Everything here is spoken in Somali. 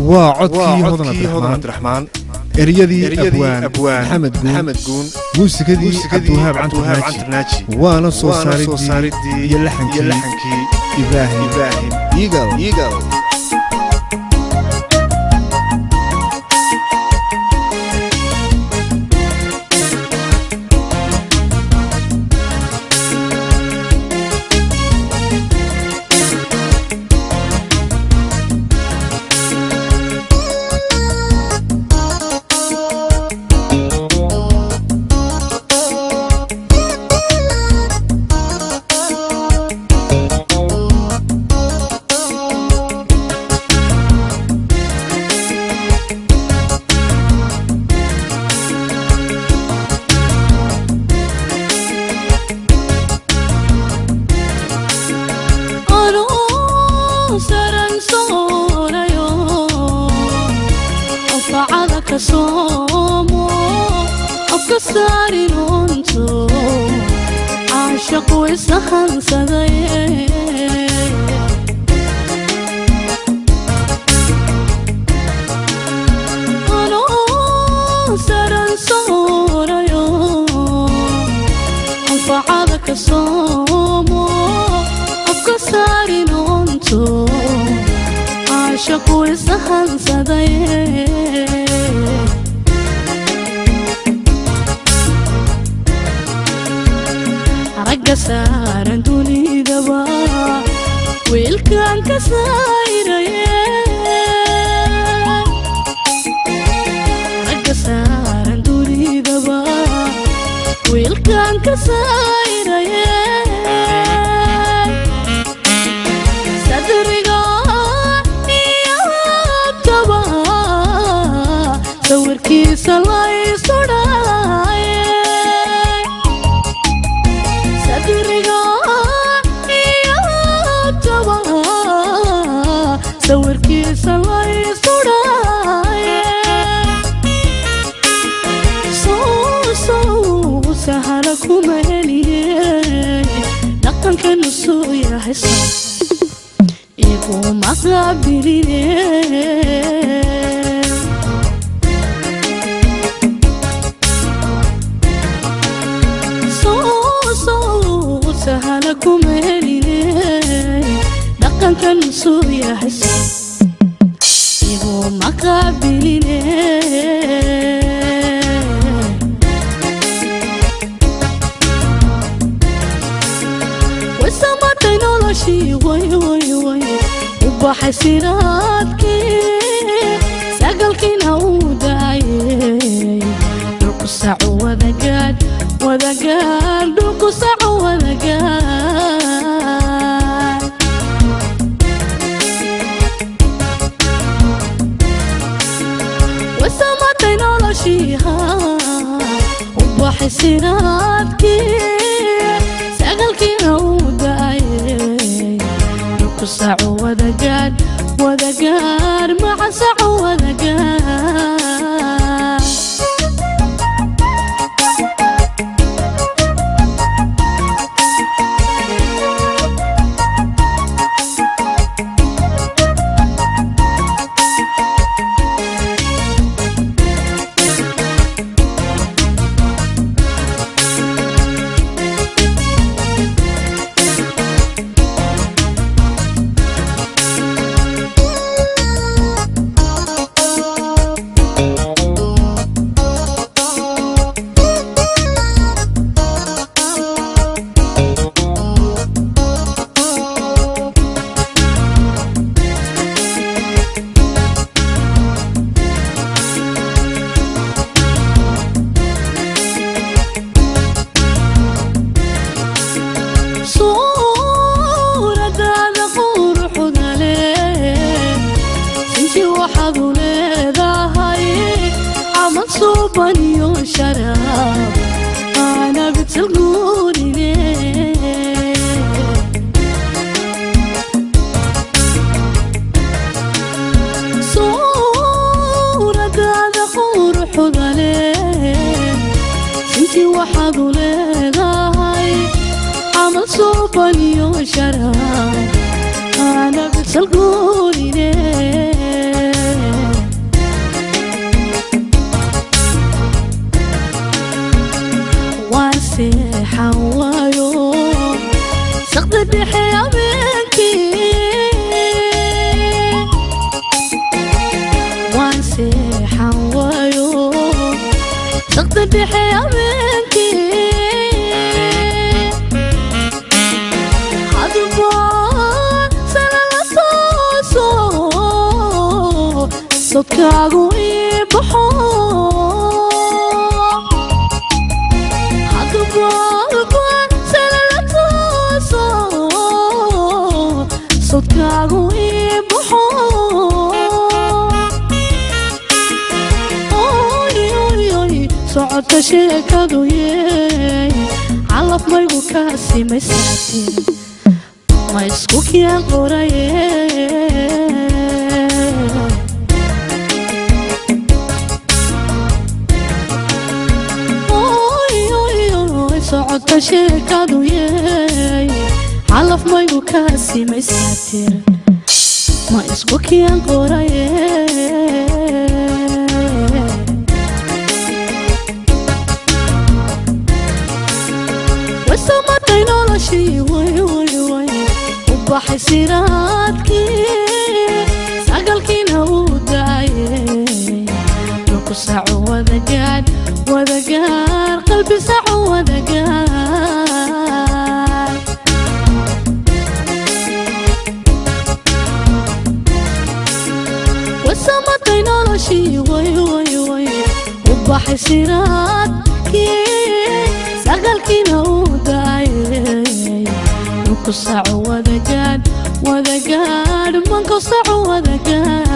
Waa codkii Hodan Cabdiraxmaan, ereyadii abwaan Maxamed Guun, muusikadii Cabdiwahaab Cantarnaaji, waana soo saaridii iyo laxankii Ibraahim Eagle. شراب أنا بتلقوني. Saqdhexe habeenkii hadbaan salala sooso, sodkaagu ii baxo. Hadbaan salala tooso, sodkaagu ii baxo. Socodka sheekadu yeey, calaf maygu kaasimaysaatin, ma isku kiyaan qoraye? Socodka sheekadu yeey, calaf maygu kaasimaysaatir, ma isku kiyaan qoraye? Wasamatay noloshii, way way way, u baxay siraadkii, sagalkiina uu daayay. Dhulku saacu wadagaadh wadagaar, qalbi saacu wadagaar. Wasamatay noloshii, way way way, u baxay siraadkii, sagalkiina uu daayay. Dhulku saacu wadagaadh wadagaadh, manku saacu wadagaadh.